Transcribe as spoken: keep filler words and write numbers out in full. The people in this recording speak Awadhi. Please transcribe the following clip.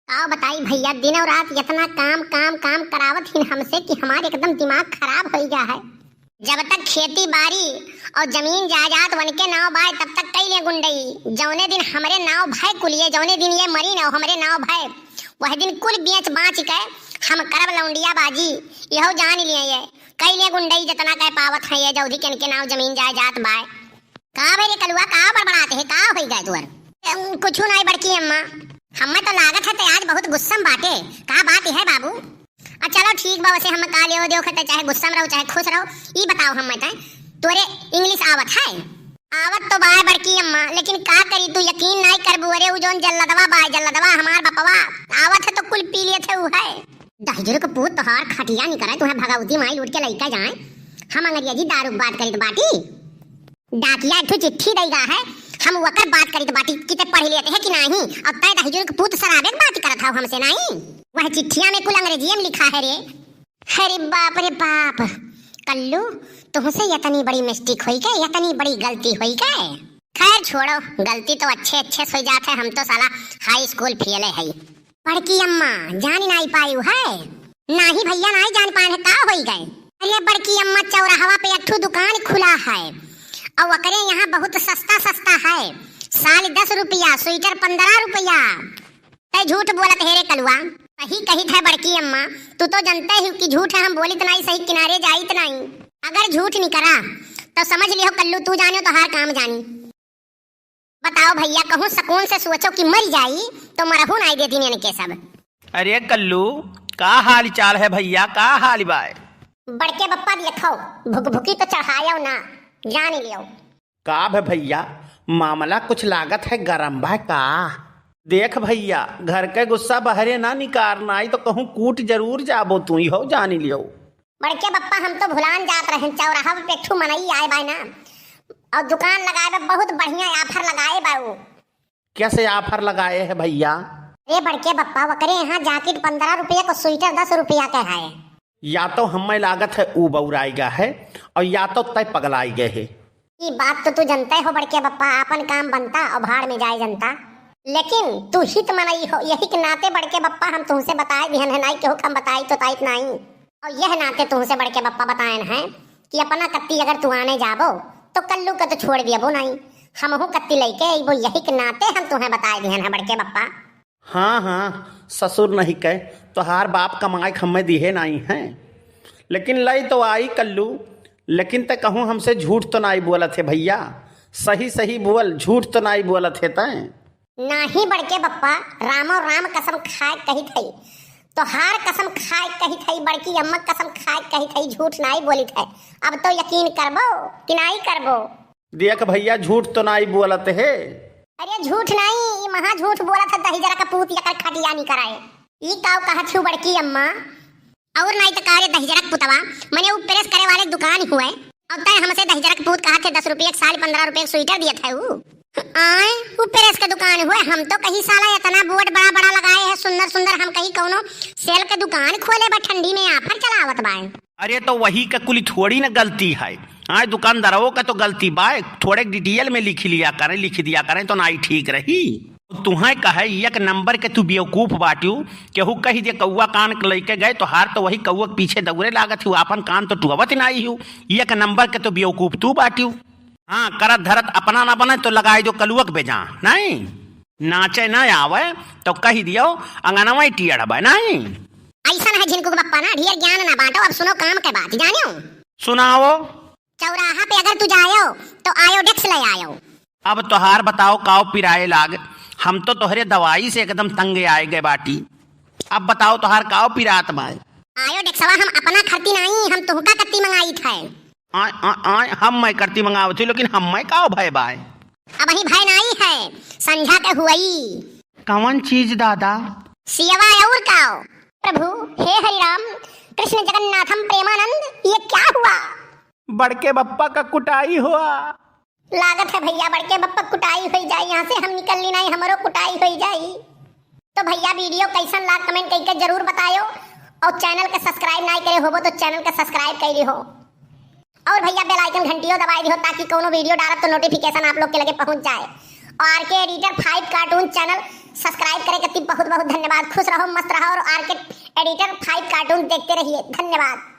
का बताई भइया, दिनों रात एतना काम, काम, काम करावत हिन हमसे कि हमार एकदम दिमाग खराब होइ गा है। जब तक खेती बारी अउर जमीन जायदाद वनके नाव बाय, तब तक कइ लिहे गुंडई। जउने दिन हमरे नाव भय कुलिये, जउने दिन ये मरी न हमरे नाव भय, वह दिन कुल बेच बाच के हम करब लौंडिया बाजी। यहू जान लिहे ये, कइ लिहे गुंडई जेतना कइ पावत है ये, जउधी के इनके नाव जमीन जायदाद बाय। का भइ रे कलुआ, का बड़बड़ात है, का होइ गा तोर? अम, कुछु नाहीं बड़की अम्मा, हम्मे तो लागत है ते आज बहुत गुस्सा में बाटे। का बात है बाबू? आ चलो ठीक बा, वैसे हम्मे का लेव देव खते, चाहे गुस्सा में रहो चाहे खुश रहो। ई बताओ हम्मे तै, तोरे English आवत है? आवत तो बाय बड़की अम्मा, लेकिन का करी, तू यकीन नाहीं करबू। अरे उ जौन जल्लदवा बाय, जल्लदवा हमार बपवा, आवत है तो कुल पी लेत है उ है। दहिजरू के पूत तोहार खटिया निकरे, तुहे भगवती माई लूट के लइके जाए। हम अंग्रेजी दारू के बात करित बाटी। डाकिया एक ठो चिट्ठी दइ गा है, हम वकर बात करित बाटी कि ते पढ़ लेत है कि नाहीं। अब तै दहिजरू के पूत शराबे के बात करत हौ हमसे नाहीं। वह चिट्ठिया में कुल अंग्रेजिये में लिखा है रे। अरे बाप रे बाप, कल्लू, तुहसे यतनी बड़ी mistake होइ गए, यतनी बड़ी गलती होइ गए। खैर छोड़ो, गलती तो अच्छे अच्छे से होइ जात है, हम तो साला high school fail है। बड़की अम्मा, जान नाहीं पायू है? नाहीं भइया, नाहीं जान पाएन है, का होइ गए? अरे बड़की अम्मा, चौराहवा पे एक ठो दुकान खुला है अउर ओकरे यहाँ बहुत सस्ता सस्ता है, साल दस रुपया, स्वेटर पन्द्रह रुपया। तै झूठ बोलत है रे कलुआ। सही कहित है बड़की अम्मा, तू तो जनते ही कि झूठ हम बोलित नाहीं, सही किनारे जाइत नाहीं। अगर झूठ निकरा तो समझ लिहो कल्लू, तू जानो तोहार काम जानी। बताओ भइया, कहूँ सकून से सोचो कि मरि जाई, तो मरहू नाहीं देती इनके सब। अरे कल्लू, का हाल चाल है भइया, का हाल बाय? बड़के बप्पा देखो, भुकभुकी तो चढ़ायो ना, जान लियो। का भे भइया, मामला कुछ लागत है गरम बाय का? देख भइया, घर के गुस्सा बहरे ना निकार, नाहीं तो कहूँ कूट जरूर जाबो तू, इहो जान लियो। बड़के बप्पा, हम तो भुलान जात रहेन, चौराहा पे एक ठू मनई आए बाय ना, अउर दुकान लगाए बा, बहुत बढ़िया offer लगाए बा उ। कैसे offer लगाए है भइया? अरे बड़के बप्पा, ओकरे यहाँ jacket पन्द्रह रुपया को, स्वेटर दस रुपया के है। या तो हम्मे लागत है उ बउराइ गा है अउर या तो तै पगलाइ गए है। ई बात तो तू जनते हो बड़के बप्पा, आपन काम बनता अउर भाड़ में जाए जनता। लेकिन तू हित मनई हो, यही के नाते बड़के बप्पा हम तुहसे बताए दिहन है, नाहीं केहू के हम बताइत तो ताइत नाहीं। अउर यह नाते तुहसे बड़के बप्पा बताएन है कि अपना कत्ती अगर तू आने जाबो तो कल्लू के तो छोड़ दियबो नाहीं, हमहू कत्ती लइके अइबो, यही के नाते हम तुहे बताए दिहन है बड़के बप्पा। हाँ, हाँ, ससुर नहीं कहे, तोहार बाप कमाए के हम्मे दिहे नाहीं हैं। लेकिन लई तो आई कल्लू, लेकिन तै कहूँ हमसे झूठ तो नाहीं बोलत है भइया, सही सही बोल, झूठ तो नाहीं बोलत है तै। नाहीं बड़के बप्पा, रामो राम कसम खाए कहित हई, तोहार कसम खाए कहित हई, बड़की अम्मा कसम खाए कहित हई, झूठ नाहीं बोलित है। अब तो यकीन करबो कि नाहीं करबो? देख भइया, झूठ तो नाहीं बोलत है। अरे झूठ नाहीं, ई महा झूठ बोलत है, दहिजरा का पूत एकर खटिया निकराए। ई काव कहत हू बड़की अम्मा? अउर नाहीं त का रे दहिजरा का पुतवा, मने उ press करे वाले दुकान हुए, अउर तै हमसे दहिजरा का पूत कहत है दस रुपये के साल, पन्द्रह रुपये के स्वेटर दियत है उ। आए, उ press के दुकान हुए, हम तो कही साला एतना board बड़ा बड़ा लगाए है सुंदर सुंदर, हम कही कउनो sale के दुकान खोले बा, ठंडी में offer चलावत बाए। अरे तो वही का कुली थोड़ी न गलती है, आए दुकानदारवो का तो गलती बा, थोड़े detail में लिखि लिया करें, लिखि दिया करें तो नाहीं ठीक रही। तुहें कहे एक नंबर के तू बेवकूफ बाट्यू, केहू कहि दे कौआ कान के लइके गए, तोहार तो वही कौआ के पीछे दौड़े लागत ही, आपन कान तो टुअवत नाहीं ही। एक नंबर के तो बेवकूफ तू बाट्यू। हाँ, करत धरत अपना ना बने तो लगाए दो कलुआ के बेजा, नाहीं? नाचे ना आवे तो कहि दियो अंगनवा ही टियड़ बा, नाहीं? अइसन है झिनकू के बप्पा ना, ढेर ज्ञान ना बांटो, अब सुनो काम के बात, जानियो? सुनाओ। चौराहा पे अगर तू जायो तो आयोडेक्स ले आयो। अब तोहार बताओ काव पिराए लाग, हम तो तोहरे दवाई से एकदम तंग आए गए बाटी। अब बताओ तोहार काव पिरात बाय? आयोडेक्सवा हम अपना खरती नाई, हम तुहका कत्ती मंगाइत है। आय, आय, आय, हम मैं करती मंगावत हूँ, लेकिन हम मैं काव भय बाय? अबहीं भय नाई है, संझा के हुई। कवन चीज दादा? सियवा अउर काव। प्रभु, हे हरिराम, कृष्ण जगन्नाथम प्रेमानंद, ये क्या हुआ? बड़के बप्पा का कुटाई हुआ। लागत है भइया बड़के बप्पा कुटाई होइ जाई, यहाँ से हम निकल ली नाई, हमरो कुटाई होइ जाई। तो भइया video कइसन लाग comment कइके जरूर बतायो, अउर channel के subscribe नाई करे होबो तो channel के subscribe कइ लिहो, अउर भइया bell icon घंटियो दबाइ दिहो ताकि कउनो video डालब तो notification आप लोग के लगे पहुँच जाए। अउर आर के editor five cartoon channel सब्सक्राइब करे कति बहुत बहुत धन्यवाद। खुश रहो, मस्त रहो और आर के एडिटर फाइव कार्टून देखते रहिए। धन्यवाद।